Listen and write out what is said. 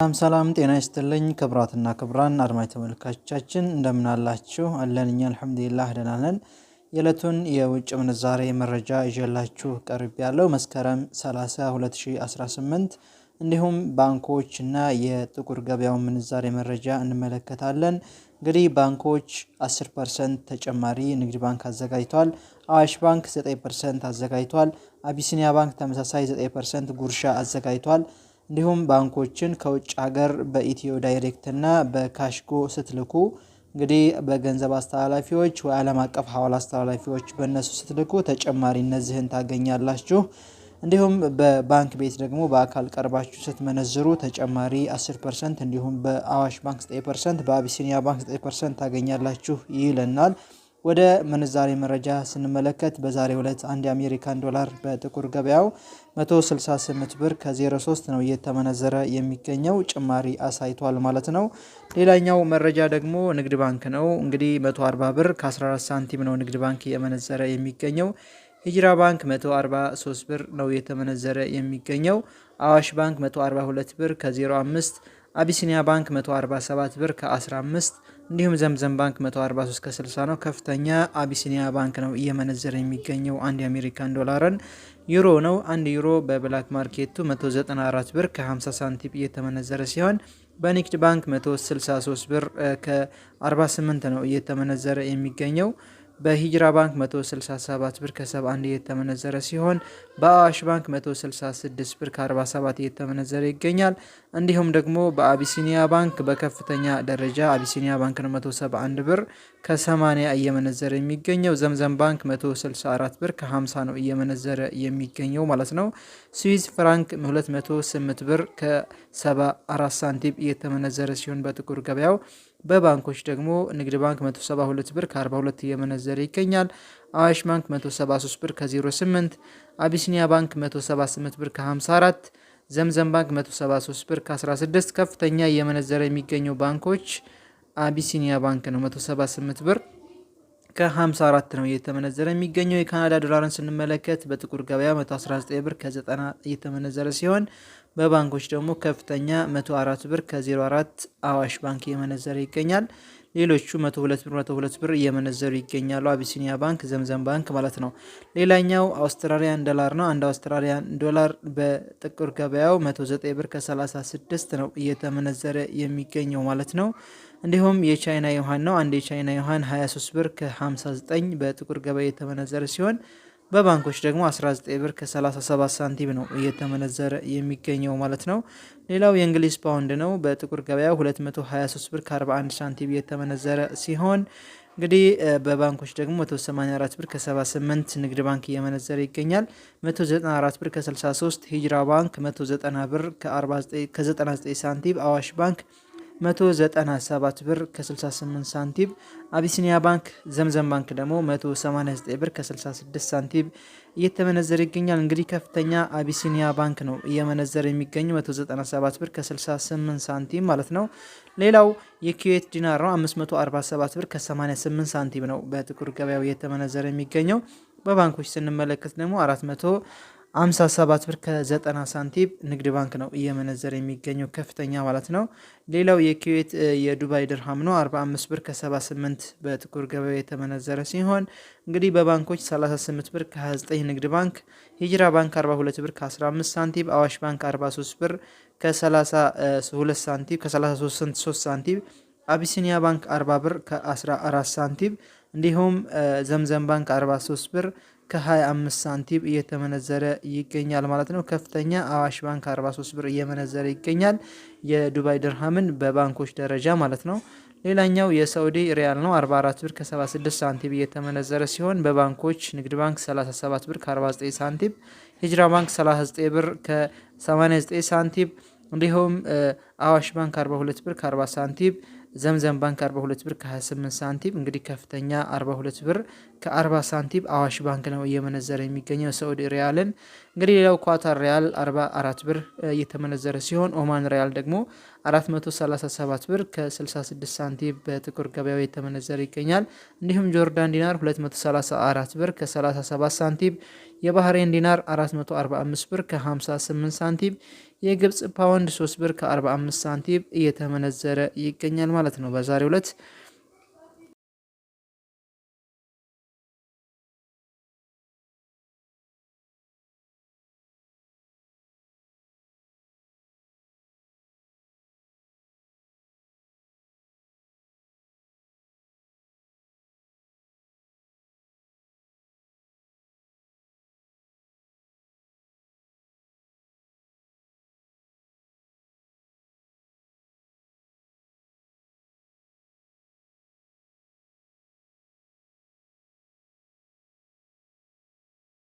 ሰላም ሰላም፣ ጤና ይስጥልኝ ክቡራትና ክቡራን አድማጭ ተመልካቾቻችን፣ እንደምን አላችሁ? አለን እኛ አልሐምዱሊላህ ደህና ነን። የዕለቱን የውጭ ምንዛሬ መረጃ ይዤላችሁ ቀርቤያለሁ። መስከረም 30 2018፣ እንዲሁም ባንኮች እና የጥቁር ገበያውን ምንዛሬ መረጃ እንመለከታለን። እንግዲህ ባንኮች 10% ተጨማሪ ንግድ ባንክ አዘጋጅቷል። አዋሽ ባንክ 9% አዘጋጅቷል። አቢሲኒያ ባንክ ተመሳሳይ 9% ጉርሻ አዘጋጅቷል። እንዲሁም ባንኮችን ከውጭ ሀገር በኢትዮ ዳይሬክት እና በካሽጎ ስትልኩ፣ እንግዲህ በገንዘብ አስተላላፊዎች ወይ ዓለም አቀፍ ሐዋላ አስተላላፊዎች በእነሱ ስትልኩ ተጨማሪ እነዚህን ታገኛላችሁ። እንዲሁም በባንክ ቤት ደግሞ በአካል ቀርባችሁ ስትመነዝሩ ተጨማሪ 10%፣ እንዲሁም በአዋሽ ባንክ 9%፣ በአቢሲኒያ ባንክ 9% ታገኛላችሁ ይለናል። ወደ ምንዛሬ መረጃ ስንመለከት በዛሬው ዕለት አንድ የአሜሪካን ዶላር በጥቁር ገበያው 168 ብር ከ03 ነው እየተመነዘረ የሚገኘው፣ ጭማሪ አሳይቷል ማለት ነው። ሌላኛው መረጃ ደግሞ ንግድ ባንክ ነው። እንግዲህ 140 ብር ከ14 ሳንቲም ነው ንግድ ባንክ እየመነዘረ የሚገኘው። ሂጅራ ባንክ 143 ብር ነው እየተመነዘረ የሚገኘው። አዋሽ ባንክ 142 ብር ከ05፣ አቢሲኒያ ባንክ 147 ብር ከ15፣ እንዲሁም ዘምዘም ባንክ 143 ከ60 ነው። ከፍተኛ አቢሲኒያ ባንክ ነው እየመነዘረ የሚገኘው አንድ የአሜሪካን ዶላርን። ዩሮ ነው። አንድ ዩሮ በ black market ኡ 194 ብር ከ50 ሳንቲም እየተመነዘረ ሲሆን በንግድ ባንክ 163 ብር ከ48 ነው እየተመነዘረ የሚገኘው። በሂጅራ ባንክ 167 ብር ከ71 እየተመነዘረ ሲሆን በአዋሽ ባንክ 166 ብር ከ47 እየተመነዘረ ይገኛል። እንዲሁም ደግሞ በአቢሲኒያ ባንክ በከፍተኛ ደረጃ አቢሲኒያ ባንክ ነው 171 ብር ከ80 እየመነዘረ የሚገኘው። ዘምዘም ባንክ 164 ብር ከ50 ነው እየመነዘረ የሚገኘው ማለት ነው። ስዊዝ ፍራንክ 208 ብር ከ74 ሳንቲም እየተመነዘረ ሲሆን በጥቁር ገበያው በባንኮች ደግሞ ንግድ ባንክ 172 ብር ከ42 እየመነዘረ ይገኛል። አዋሽ ባንክ 173 ብር ከ08፣ አቢሲኒያ ባንክ 178 ብር ከ54፣ ዘምዘም ባንክ 173 ብር ከ16። ከፍተኛ እየመነዘረ የሚገኘው ባንኮች አቢሲኒያ ባንክ ነው፣ 178 ብር ከ54 ነው እየተመነዘረ የሚገኘው። የካናዳ ዶላርን ስንመለከት በጥቁር ገበያ 119 ብር ከ90 እየተመነዘረ ሲሆን በባንኮች ደግሞ ከፍተኛ 104 ብር ከ04 አዋሽ ባንክ እየመነዘረ ይገኛል። ሌሎቹ 102 ብር፣ 102 ብር እየመነዘሩ ይገኛሉ። አቢሲኒያ ባንክ፣ ዘምዘም ባንክ ማለት ነው። ሌላኛው አውስትራሊያን ዶላር ነው። አንድ አውስትራሊያን ዶላር በጥቁር ገበያው 109 ብር ከ36 ነው እየተመነዘረ የሚገኘው ማለት ነው። እንዲሁም የቻይና ዩዋን ነው። አንድ የቻይና ዩዋን 23 ብር ከ59 በጥቁር ገበያ የተመነዘረ ሲሆን በባንኮች ደግሞ 19 ብር ከ37 ሳንቲም ነው እየተመነዘረ የሚገኘው ማለት ነው። ሌላው የእንግሊዝ ፓውንድ ነው። በጥቁር ገበያ 223 ብር ከ41 ሳንቲም እየተመነዘረ ሲሆን እንግዲህ በባንኮች ደግሞ 184 ብር ከ78 ንግድ ባንክ እየመነዘረ ይገኛል። 194 ብር ከ63 ሂጅራ ባንክ፣ 190 ብር ከ99 ሳንቲም አዋሽ ባንክ፣ 197 ብር ከ68 ሳንቲም አቢሲኒያ ባንክ፣ ዘምዘም ባንክ ደግሞ 189 ብር ከ66 ሳንቲም እየተመነዘረ ይገኛል። እንግዲህ ከፍተኛ አቢሲኒያ ባንክ ነው እየመነዘረ የሚገኘው፣ 197 ብር ከ68 ሳንቲም ማለት ነው። ሌላው የኩዌት ዲናር ነው፣ 547 ብር ከ88 ሳንቲም ነው በጥቁር ገበያው እየተመነዘረ የሚገኘው። በባንኮች ስንመለከት ደግሞ 457 ብር ከ90 ሳንቲም ንግድ ባንክ ነው እየመነዘረ የሚገኘው ከፍተኛ ማለት ነው። ሌላው የኩዌት የዱባይ ድርሃም ነው፣ 45 ብር ከ78 በጥቁር ገበያ የተመነዘረ ሲሆን እንግዲህ በባንኮች 38 ብር ከ29 ንግድ ባንክ፣ ሂጅራ ባንክ 42 ብር ከ15 ሳንቲም፣ አዋሽ ባንክ 43 ብር ከ32 ሳንቲም ከ33 ሳንቲም፣ አቢሲኒያ ባንክ 40 ብር ከ14 ሳንቲም፣ እንዲሁም ዘምዘም ባንክ 43 ብር ከ25 ሳንቲም እየተመነዘረ ይገኛል ማለት ነው። ከፍተኛ አዋሽ ባንክ 43 ብር እየመነዘረ ይገኛል የዱባይ ድርሃምን በባንኮች ደረጃ ማለት ነው። ሌላኛው የሳዑዲ ሪያል ነው። 44 ብር ከ76 ሳንቲም እየተመነዘረ ሲሆን በባንኮች ንግድ ባንክ 37 ብር ከ49 ሳንቲም፣ ሂጅራ ባንክ 39 ብር ከ89 ሳንቲም፣ እንዲሁም አዋሽ ባንክ 42 ብር ከ40 ሳንቲም፣ ዘምዘም ባንክ 42 ብር ከ28 ሳንቲም። እንግዲህ ከፍተኛ 42 ብር ከ40 ሳንቲም አዋሽ ባንክ ነው እየመነዘረ የሚገኘው ሳዑዲ ሪያልን። እንግዲህ ሌላው ኳታር ሪያል 44 ብር እየተመነዘረ ሲሆን ኦማን ሪያል ደግሞ 437 ብር ከ66 ሳንቲም በጥቁር ገበያው እየተመነዘረ ይገኛል። እንዲሁም ጆርዳን ዲናር 234 ብር ከ37 ሳንቲም፣ የባህሬን ዲናር 445 ብር ከ58 ሳንቲም፣ የግብፅ ፓውንድ 3 ብር ከ45 ሳንቲም እየተመነዘረ ይገኛል ማለት ነው በዛሬው ዕለት።